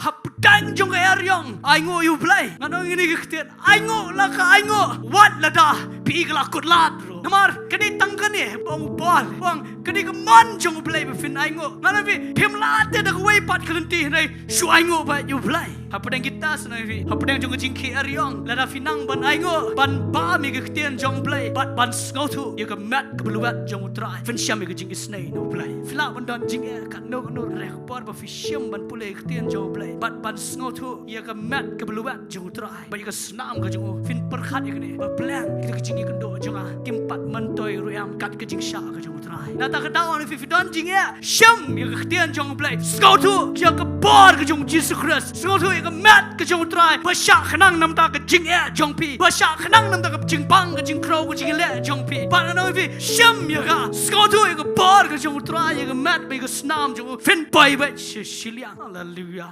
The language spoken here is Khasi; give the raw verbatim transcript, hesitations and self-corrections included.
Hapdeng jong ka eriong, ainguh ïa U Blei. Ngan ong ïa kane ka ktien, ainguh la ka ainguh, wat lada phi i ka la kut lad ruh. Namar kane tang kane ba ong u Paul, ong kane ka mon jong U Blei ba phin ainguh. Ngan ong ïa phi, phim lah te da kawei pat ka lynti, hynrei shu ainguh beit ïa U Blei. Hapdeng kita, ngan ong ïa phi, hapdeng jong ka jingkhih eriong, lada phi nang ban ainguh, ban bam ïa ka ktien jong U Blei, bad ban sngewthuh ïa ka met kaba lwet jong U Trai, phin shem ïa ka jingisynei na U Blei. Phi lah ban don jingeh katno katno, hynrei ka por ba phi shim ban pule ïa ka ktien jong U Blei, bad ban sngewthuh ïa ka met kaba lwet jong U Trai, bad ïa ka snam ka jong u, phin pyrkhat ïa kane, ba pleng kita ki jingïakynduh jong nga kim pat myntoi ruh em kat ka jingshah ka jong U Trai. Nangta ka daw, ngan ong ïa phi, phi don jingeh, shim ïa ka ktien jong U Blei, sngewthuh ïa ka bor ka jong U Jisu Khrist, sngewthuh ïa ka met ka jong U Trai, ba shah khnang na ka bynta ka jingeh jong phi, ba shah khnang na ka bynta ka jingpang, ka jingkhrew, ka jingïaleh jong phi. Bad ngan ong ïa phi, shim ïa ka, sngewthuh ïa ka bor ka jong U Trai, ïa ka met bad ïa ka snam jong u, phin poi beit sha shiliang. Haleluia.